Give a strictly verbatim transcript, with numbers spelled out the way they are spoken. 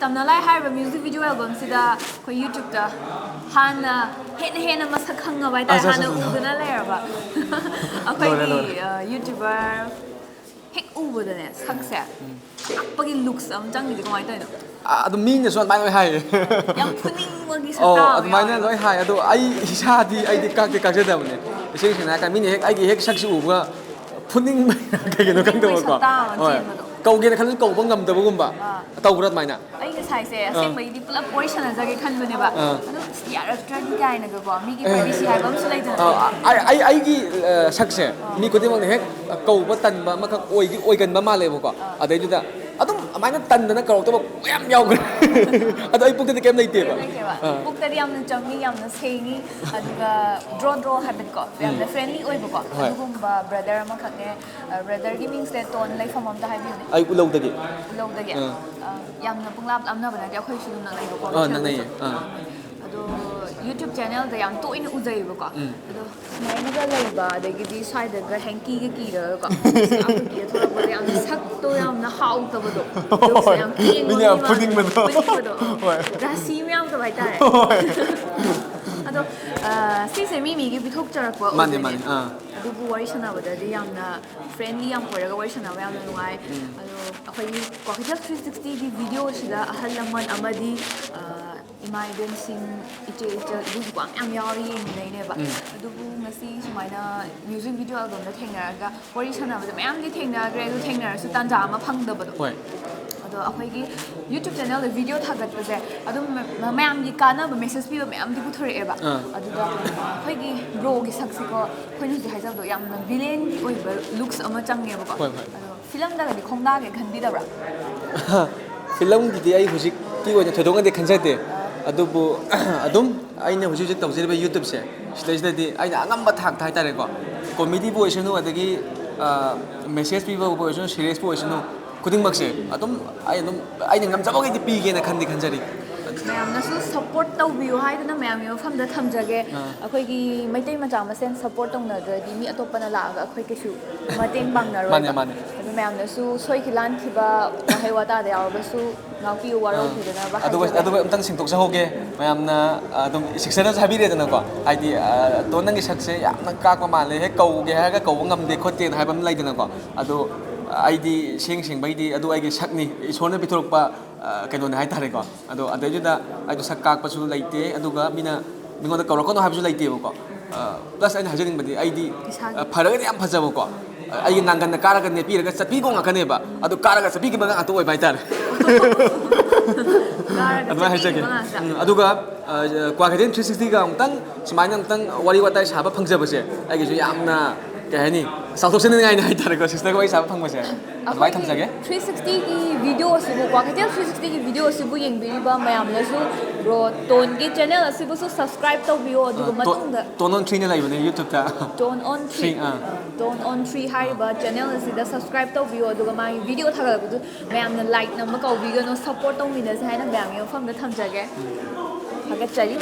ꯇꯝꯅ ꯂꯥꯏ ꯍꯥꯏꯔꯤꯕ music video ꯑꯦꯜꯕꯝꯁꯤꯗ ꯑꯩꯈꯣꯏ ꯌꯨꯇ꯭ꯌꯨꯕꯇ ꯍꯥꯟꯅ ꯍꯦꯟꯅ ꯍꯦꯟꯅ ꯃꯁꯛ ꯈꯪꯉꯕ ꯍꯥꯏꯇꯥꯔꯦ, ꯑꯁ, ꯑꯁ, ꯍꯥꯟꯅ ꯑꯁ, ꯑꯁ꯫ ꯎꯗꯨꯅ ꯂꯩꯔꯕ ꯑꯩꯈꯣꯏꯒꯤ ꯂꯣꯏꯔꯦ, ꯂꯣꯏꯔꯦ꯫ ꯑ, ꯌꯨꯇ꯭ꯌꯨꯕꯔ ꯍꯦꯛ ꯎꯕꯗꯅꯦ ꯁꯛꯁꯦ ꯀꯥꯛꯄꯒꯤ ꯂꯨꯛꯁ ꯑꯃ ꯆꯪꯉꯤꯁꯦ ꯀꯃꯥꯏꯅ ꯇꯧꯔꯤꯅꯣ? ꯑ, ꯑꯗꯨꯝ ꯃꯤꯅꯁꯨ ꯑꯗꯨꯃꯥꯏꯅ ꯂꯣꯏ ꯍꯥꯏꯌꯦ꯫ ꯌꯥꯝ ꯐꯨꯅꯤꯡꯕꯒꯤ ꯑꯣ, ꯁꯛꯇꯥ ꯑꯃ ꯑꯗꯨꯃꯥꯏꯅ ꯌꯥꯎꯋꯦꯕ꯫ ꯂꯣꯏ ꯍꯥꯏ꯫ ꯑꯗꯣ ꯑꯩ ꯏꯁꯥꯗꯤ ꯑꯩꯗꯤ ꯀꯥꯛꯇꯤ ꯀꯥꯛꯆꯗꯕꯅꯦ꯫ ꯏꯁꯦꯡ ꯁꯦꯡꯅ ꯍꯥꯏꯔꯀꯥꯟꯗ ꯃꯤꯅ ꯍꯦꯛ ꯑꯩꯒꯤ ꯍꯦꯛ ꯁꯛꯁꯤ ꯎꯕꯒ ꯐꯨꯅꯤꯡꯕ ꯀꯩꯒꯤꯅꯣ ꯐꯨꯅꯤꯡꯕꯒꯤ ꯈꯪꯗꯕꯀꯣ꯫ ꯁꯛꯇꯥ ꯑꯃ ꯍꯣꯏ꯫ ꯆꯦꯟꯕꯗꯣ꯫ ꯀꯧꯒꯦꯅ ꯈꯜꯂꯁꯨ ꯀꯧꯕ ꯉꯝꯗꯕꯒꯨꯝꯕ꯫ ꯑꯥ꯫ ꯇꯧꯕ꯭ꯔꯥ ꯑꯗꯨꯃꯥꯏꯅ? ꯑꯩ ꯉꯁꯥꯏꯁꯦ ꯑꯥ꯫ ꯑꯁꯦꯡꯕꯩꯗꯤ ꯄꯨꯂꯞ ꯋꯥꯔꯤ ꯁꯥꯟꯅꯖꯒꯦ ꯈꯟꯕꯅꯦꯕ꯫ ꯑꯥ꯫ ꯑꯗꯨꯝ ꯌꯥꯔꯛꯇ꯭ꯔꯗꯤ ꯀꯥꯏꯅꯒꯀꯣ, ꯃꯤꯒꯤ ꯑꯦ꯫ ꯄ꯭ꯔꯥꯏꯚꯦꯁꯤ ꯍꯥꯏꯕ ꯑꯃꯁꯨ ꯂꯩꯗꯅ꯫ ꯑꯥ, ꯑꯩ, ꯑꯩ, ꯑꯩꯒꯤ, ꯑ, ꯁꯛꯁꯦ ꯑꯥ꯫ ꯃꯤ ꯈꯨꯗꯤꯡꯃꯛꯅ ꯍꯦꯛ ꯀꯧꯕ ꯇꯟꯕ ꯑꯃꯈꯛ ꯑꯣꯏꯗꯤ ꯑꯣꯏꯒꯟꯕ ꯃꯥꯜꯂꯦꯕꯀꯣ꯫ ꯑꯥ꯫ ꯑꯗꯩꯗꯨꯗ ꯑꯗꯨꯝ ꯑꯗꯨꯃꯥꯏꯅ ꯇꯟꯗꯅ ꯀꯧꯔꯛꯇꯕ ꯃꯌꯥꯝ ꯌꯥꯎꯈ꯭ꯔꯦ꯫ ꯑꯗꯣ ꯑꯩ ꯄꯨꯛꯇꯗꯤ ꯀꯩꯝ ꯂꯩꯇꯦꯕ꯫ ꯀꯩꯝ ꯂꯩꯇꯦꯕ꯫ ꯑꯥ꯫ ꯄꯨꯛꯇꯗꯤ ꯌꯥꯝꯅ ꯆꯝꯃꯤ, ꯌꯥꯝꯅ ꯁꯦꯡꯉꯤ, ꯑꯗꯨꯒ ꯗ꯭ꯔꯣ ꯗ꯭ꯔꯣ ꯍꯥꯏꯕꯗꯤꯀꯣ, ꯌꯥꯝꯅ ꯎꯝ꯫ ꯐ꯭ꯔꯦꯟꯂꯤ ꯑꯣꯏꯕꯀꯣ꯫ ꯍꯣꯏ꯫ ꯑꯗꯨꯒꯨꯝꯕ ꯕ꯭ꯔꯗꯔ ꯑꯃꯈꯛꯅꯦ꯫ ꯑ, ꯕ꯭ꯔꯗꯔꯒꯤ ꯃꯤꯡꯁꯦ ꯇꯣꯟ ꯂꯩꯐꯝ ꯑꯝꯇ ꯍꯥꯏꯕꯤꯌꯨꯅꯦ꯫ ꯑꯩ ꯎꯂꯧꯗꯒꯤ꯫ ꯎꯂꯧꯗꯒꯤ꯫ ꯑꯥ꯫ ꯑ, ꯌꯥꯝꯅ ꯄꯨꯡꯂꯥꯞ ꯂꯥꯞꯅꯕ ꯅꯠꯇꯦ, ꯑꯩꯈꯣꯏꯁꯨ ꯑꯗꯨꯝ ꯅꯛꯅꯩꯕꯀꯣ, ꯑꯥ, ꯀꯩꯊꯦꯜꯗꯁꯨ꯫ ꯅꯛꯅꯩꯌꯦ꯫ ꯑꯥ꯫ ꯑꯗꯣ YouTube ꯆꯦꯅꯦꯜꯗ ꯌꯥꯝ ꯇꯣꯏꯅ ꯎꯖꯩꯌꯦꯕꯀꯣ꯫ ꯎꯝ꯫ ꯑꯗꯣ ꯁꯨꯃꯥꯏꯅꯒ ꯂꯩꯕ, ꯑꯗꯒꯤꯗꯤ ꯁ꯭ꯋꯥꯏꯗꯒ ꯍꯦꯡꯀꯤꯒ ꯀꯤꯔꯒꯀꯣ, ꯑꯥ, ꯀꯤꯔ ꯊꯣꯛꯂꯛꯄꯗ ꯌꯥꯝꯅ ꯁꯛꯇꯣ ꯌꯥꯝꯅ ꯍꯥꯎꯇꯕꯗꯣ, ꯍꯣꯏ, ꯂꯨꯛꯁꯦ ꯍꯣꯏ꯫ ꯌꯥꯝ ꯀꯦꯡꯕ ꯃꯤꯅ ꯌꯥꯝ ꯃꯤ ꯃꯥꯟꯕꯗꯣ, ꯐꯨꯅꯤꯡꯕꯗꯣ꯫ ꯐꯨꯅꯤꯡꯕꯗꯣ꯫ ꯍꯣꯏ꯫ ꯔꯥꯁꯤ ꯃꯌꯥꯝꯗꯕ ꯍꯥꯏꯇꯥꯔꯦ꯫ ꯍꯣꯏ꯫ ꯑꯗꯣ, ꯑ, ꯁꯤꯁꯦ ꯃꯤ ꯃꯤꯒꯤ ꯄꯤꯊꯣꯛꯆꯔꯛꯄ ꯃꯥꯅꯦ, ꯑꯣꯏꯗꯣꯏꯅꯦ꯫ ꯃꯥꯅꯦ, ꯑꯥ꯫ ꯑꯗꯨꯕꯨ ꯋꯥꯔꯤ ꯁꯥꯟꯅꯕꯗꯗꯤ ꯌꯥꯝꯅ ꯐ꯭ꯔꯦꯟꯂꯤ ꯌꯥꯝ ꯑꯣꯏꯔꯒ ꯋꯥꯔꯤ ꯁꯥꯟꯅꯕ ꯌꯥꯝꯅ ꯅꯨꯡꯉꯥꯏ꯫ ꯎꯝ꯫ ꯑꯗꯣ ꯑꯩꯈꯣꯏꯒꯤ ꯀ꯭ꯋꯥꯀꯩꯊꯦꯜ ꯊ꯭ꯔꯤ ꯁꯤꯛꯁꯇꯤꯒꯤ ꯚꯤꯗꯤꯑꯣꯁꯤꯗ ꯑꯍꯜ ꯂꯃꯟ ꯑꯃꯗꯤ, ꯑ, ꯏꯃꯥ ꯏꯕꯦꯟꯁꯤꯡ, ꯏꯆꯦ ꯏꯆꯜ, ꯏꯕꯨꯡ ꯏꯄ꯭ꯋꯥ ꯃꯌꯥꯝ ꯌꯥꯎꯔ ꯌꯦꯡꯃꯤꯟꯅꯩꯅꯦꯕ꯫ ꯎꯝ꯫ ꯑꯗꯨꯕꯨ ꯉꯁꯤ ꯁꯨꯃꯥꯏꯅ ꯃ꯭ꯌꯨꯖꯤꯛ ꯚꯤꯗꯤꯑꯣ ꯑꯦꯜꯕꯝꯗ ꯊꯦꯡꯅꯔꯒ ꯋꯥꯔꯤ ꯁꯥꯟꯅꯕꯗ ꯃꯌꯥꯝꯗꯤ ꯊꯦꯡꯅꯈ꯭ꯔꯦ, ꯑꯗꯨ ꯊꯦꯡꯅꯔꯁꯨ ꯇꯥꯟꯖꯥ ꯑꯃ ꯐꯪꯗꯕꯗꯣ꯫ ꯍꯣꯏ꯫ ꯑꯗꯣ ꯑꯩꯈꯣꯏꯒꯤ YouTube ꯆꯦꯅꯦꯜꯗ ꯚꯤꯗꯤꯑꯣ ꯊꯥꯒꯠꯄꯁꯦ ꯑꯗꯨꯝ ꯃ-, ꯃꯌꯥꯝꯒꯤ ꯀꯥꯟꯅꯕ ꯃꯦꯁꯦꯖ ꯄꯤꯕ ꯃꯌꯥꯝꯗꯤ ꯄꯨꯊꯣꯔꯛꯑꯦꯕ꯫ ꯑꯥ꯫ ꯑꯗꯨꯗ ꯑꯩꯈꯣꯏꯒꯤ ꯕ꯭ꯔꯣꯒꯤ ꯁꯛꯁꯤꯀꯣ, ꯑꯩꯈꯣꯏꯅ ꯍꯧꯖꯤꯛ ꯍꯥꯏꯖꯕꯗꯣ ꯌꯥꯝꯅ ꯚꯤꯂꯦꯟꯒꯤ ꯑꯣꯏꯕ ꯂꯨꯛꯁ ꯑꯃ ꯆꯪꯉꯦꯕꯀꯣ꯫ ꯍꯣꯏ, ꯍꯣꯏ꯫ ꯑꯗꯣ ꯐꯤꯂꯝꯗꯒꯗꯤ ꯈꯣꯡꯗꯥꯒꯦ ꯈꯟꯕꯤꯗꯕ꯭ꯔꯥ? ꯐꯤꯂꯝꯒꯤꯗꯤ ꯑꯩ ꯍꯧꯖꯤꯛꯀꯤ ꯑꯣꯏꯅ ꯊꯣꯏꯗꯣꯛꯅꯗꯤ ꯈꯟꯖꯗꯦ꯫ ꯑꯗꯨꯕꯨ ꯑꯗꯨꯝ ꯑꯩꯅ ꯍꯧꯖꯤꯛ ꯍꯧꯖꯤꯛ ꯇꯧꯖꯔꯤꯕ YouTubeꯁꯦ, ꯁꯤꯗꯩꯁꯤꯗꯗꯤ ꯑꯩꯅ ꯑꯉꯝꯕ ꯊꯥꯛꯇ ꯍꯥꯏꯇꯥꯔꯦꯀꯣ, ꯀꯣꯃꯦꯗꯤꯕꯨ ꯑꯣꯏꯁꯅꯨ, ꯑꯗꯒꯤ, ꯑ, ꯃꯦꯁꯦꯖ ꯄꯤꯕꯕꯨ ꯑꯣꯏꯁꯅꯨ, ꯁꯤꯔꯤꯌꯁꯄꯨ ꯑꯣꯏꯁꯅꯨ, ꯈꯨꯗꯤꯡꯃꯛꯁꯦ ꯑꯗꯨꯝ ꯑꯩ ꯑꯗꯨꯝ ꯑꯩꯅ ꯉꯝꯖꯕꯈꯩꯗꯤ ꯄꯤꯒꯦꯅ ꯈꯟꯗꯤ ꯈꯟꯖꯔꯤ꯫ ꯃꯌꯥꯝꯅꯁꯨ ꯁꯞꯄꯣꯔꯠ ꯇꯧꯕꯤꯌꯨ ꯍꯥꯏꯗꯨꯅ ꯃꯌꯥꯝꯒꯤ ꯃꯐꯝꯗ ꯊꯝꯖꯒꯦ꯫ ꯑꯥ꯫ ꯑꯩꯈꯣꯏꯒꯤ ꯃꯩꯇꯩ ꯃꯆꯥ ꯃꯁꯦꯟ ꯁꯞꯄꯣꯔꯠ ꯇꯧꯅꯗ꯭ꯔꯗꯤ ꯃꯤ ꯑꯇꯣꯞꯄꯅ ꯂꯥꯛꯑꯒ ꯑꯩꯈꯣꯏ ꯀꯩꯁꯨ ꯃꯇꯦꯡ ꯄꯥꯡꯅꯔꯣꯏꯕ꯫ ꯃꯥꯅꯦ, ꯃꯥꯅꯦ꯫ ꯑꯗꯨ ꯃꯌꯥꯝꯅꯁꯨ ꯁꯣꯏꯈꯤ ꯂꯥꯟꯈꯤꯕ ꯋꯥꯍꯩ ꯋꯥꯇꯥꯗ ꯌꯥꯎꯔꯒꯁꯨ ꯉꯥꯛꯄꯤꯌꯨ, ꯋꯥꯔꯧꯕꯤꯗꯅꯕ ꯑꯗꯨꯒ ꯍꯥꯏꯖꯒꯦ꯫ ꯑꯗꯨꯒ ꯑꯝꯇꯪ ꯁꯦꯡꯗꯣꯛꯆꯍꯧꯒꯦ꯫ ꯃꯌꯥꯝꯅ ꯑꯗꯨꯝ ꯁꯤꯁꯇꯔꯅꯁꯨ ꯍꯥꯏꯕꯤꯔꯦꯗꯅꯀꯣ, ꯍꯥꯏꯗꯤ "ꯇꯣꯟ, ꯅꯪꯒꯤ ꯁꯛꯁꯦ ꯌꯥꯝꯅ ꯀꯥꯛꯄ ꯃꯥꯜꯂꯦ, ꯍꯦꯛ ꯀꯧꯒꯦ ꯍꯥꯏꯔꯒ ꯀꯧꯕ ꯉꯝꯗꯦ ꯈꯣꯠꯇꯦꯅ" ꯍꯥꯏꯕ ꯑꯃ ꯂꯩꯗꯅꯀꯣ꯫ ꯑꯗꯣ ꯑꯩꯗꯤ ꯁꯦꯡ ꯁꯦꯡꯕꯩꯗꯤ ꯑꯗꯨ ꯑꯩꯒꯤ ꯁꯛꯅꯤ, ꯏꯁꯣꯔꯅ ꯄꯤꯊꯣꯔꯛꯄ ꯀꯩꯅꯣꯅꯦ ꯍꯥꯏꯇꯥꯔꯦꯀꯣ꯫ ꯑꯗꯣ ꯑꯗꯩꯗꯨꯗ ꯑꯩꯗꯣ ꯁꯛ ꯀꯥꯛꯄꯁꯨ ꯂꯩꯇꯦ, ꯑꯗꯨꯒ ꯃꯤꯅ ꯃꯤꯉꯣꯟꯗ ꯀꯧꯔꯛꯀꯅꯣ ꯍꯥꯏꯕꯁꯨ ꯂꯩꯇꯦꯕꯀꯣ꯫ ꯄ꯭ꯂꯁ ꯑꯩꯅ ꯍꯥꯏꯖꯅꯤꯡꯕꯗꯤ ꯑꯩꯗꯤ ꯏꯁꯥꯒꯤ꯫ ꯑ, ꯐꯔꯒꯗꯤ ꯌꯥꯝ ꯐꯖꯕꯀꯣ꯫ ꯑꯩꯒꯤ ꯅꯥꯡꯒꯟꯗ ꯀꯥꯔꯒ ꯅꯦꯠꯄꯤꯔꯒ ꯆꯠꯄꯤꯕ ꯉꯥꯛꯇꯅꯦꯕ꯫ ꯑꯗꯨ ꯀꯥꯔꯒ ꯆꯠꯄꯤꯈꯤꯕ ꯉꯥꯛꯇ ꯑꯣꯏꯕ ꯍꯥꯏꯇꯥꯔꯦ꯫ ꯀꯥꯔꯒ ꯑꯗꯨꯃꯥꯏꯅ ꯍꯥꯏꯖꯒꯦ꯫ ꯆꯠꯄꯤꯈꯤꯕ ꯉꯥꯛꯇ꯫ ꯎꯝ, ꯑꯗꯨꯒ ꯀ꯭ꯋꯥꯀꯩꯊꯦꯜ ꯊ꯭ꯔꯤ ꯁꯤꯛꯁꯇꯤꯒ ꯑꯃꯨꯛꯇꯪ ꯁꯨꯃꯥꯏꯅ ꯑꯃꯨꯛꯇꯪ ꯋꯥꯔꯤ ꯋꯥꯇꯥꯏ ꯁꯥꯕ ꯐꯪꯖꯕꯁꯦ ꯑꯩꯒꯤꯁꯨ ꯌꯥꯝꯅ, ꯀꯩ ꯍꯥꯏꯅꯤ, ꯆꯥꯎꯊꯣꯛꯆꯅꯤꯡꯉꯥꯏꯅꯤ ꯍꯥꯏꯇꯥꯔꯦꯀꯣ꯫ ꯁꯤꯁꯇꯔꯒ ꯋꯥꯔꯤ ꯁꯥꯕ ꯐꯪꯕꯁꯦ ꯑꯗꯨꯃꯥꯏꯅ ꯊꯝꯖꯒꯦ꯫ ꯊ꯭ꯔꯤ ꯁꯤꯛꯁꯇꯤꯒꯤ ꯚꯤꯗꯤꯑꯣ ꯑꯁꯤꯕꯨ, ꯀ꯭ꯋꯥꯀꯩꯊꯦꯜ ꯊ꯭ꯔꯤ ꯁꯤꯛꯁꯇꯤꯒꯤ ꯚꯤꯗꯤꯑꯣ ꯑꯁꯤꯕꯨ ꯌꯦꯡꯕꯤꯔꯤꯕ ꯃꯌꯥꯝꯅꯁꯨ ꯕ꯭ꯔꯣ ꯇꯣꯟꯒꯤ ꯆꯦꯅꯦꯜ ꯑꯁꯤꯕꯨꯁꯨ ꯁꯕꯁꯀ꯭ꯔꯥꯏꯕ ꯇꯧꯕꯤꯌꯣ꯫ ꯑꯗꯨꯒ ꯃꯇꯨꯡꯗ ꯇꯣꯟ ꯑꯣꯟ ꯊ꯭ꯔꯤꯅ ꯂꯩꯕꯅꯦ ꯌꯨꯇ꯭ꯌꯨꯕꯇ꯫ ꯇꯣꯟ ꯑꯣꯟ ꯊ꯭ꯔꯤ꯫ ꯊ꯭ꯔꯤ, ꯑꯥ꯫ ꯇꯣꯟ ꯑꯣꯟ ꯊ꯭ꯔꯤ ꯍꯥꯏꯔꯤꯕ ꯆꯦꯅꯦꯜ ꯑꯁꯤꯗ ꯁꯕꯁꯀ꯭ꯔꯥꯏꯕ ꯇꯧꯕꯤꯌꯣ꯫ ꯑꯗꯨꯒ ꯃꯥꯒꯤ ꯚꯤꯗꯤꯑꯣ ꯊꯥꯒꯠꯂꯛꯄꯗꯨ ꯃꯌꯥꯝꯅ ꯂꯥꯏꯛ ꯅꯝꯕ ꯀꯥꯎꯕꯤꯒꯅꯨ꯫ ꯁꯞꯄꯣꯔꯠ ꯇꯧꯃꯤꯟꯅꯁꯦ ꯍꯥꯏꯅ ꯃꯌꯥꯝꯒꯤ ꯃꯐꯝꯗ ꯊꯝꯖꯒꯦ꯫ ꯊꯥꯒꯠꯆꯔꯤ꯫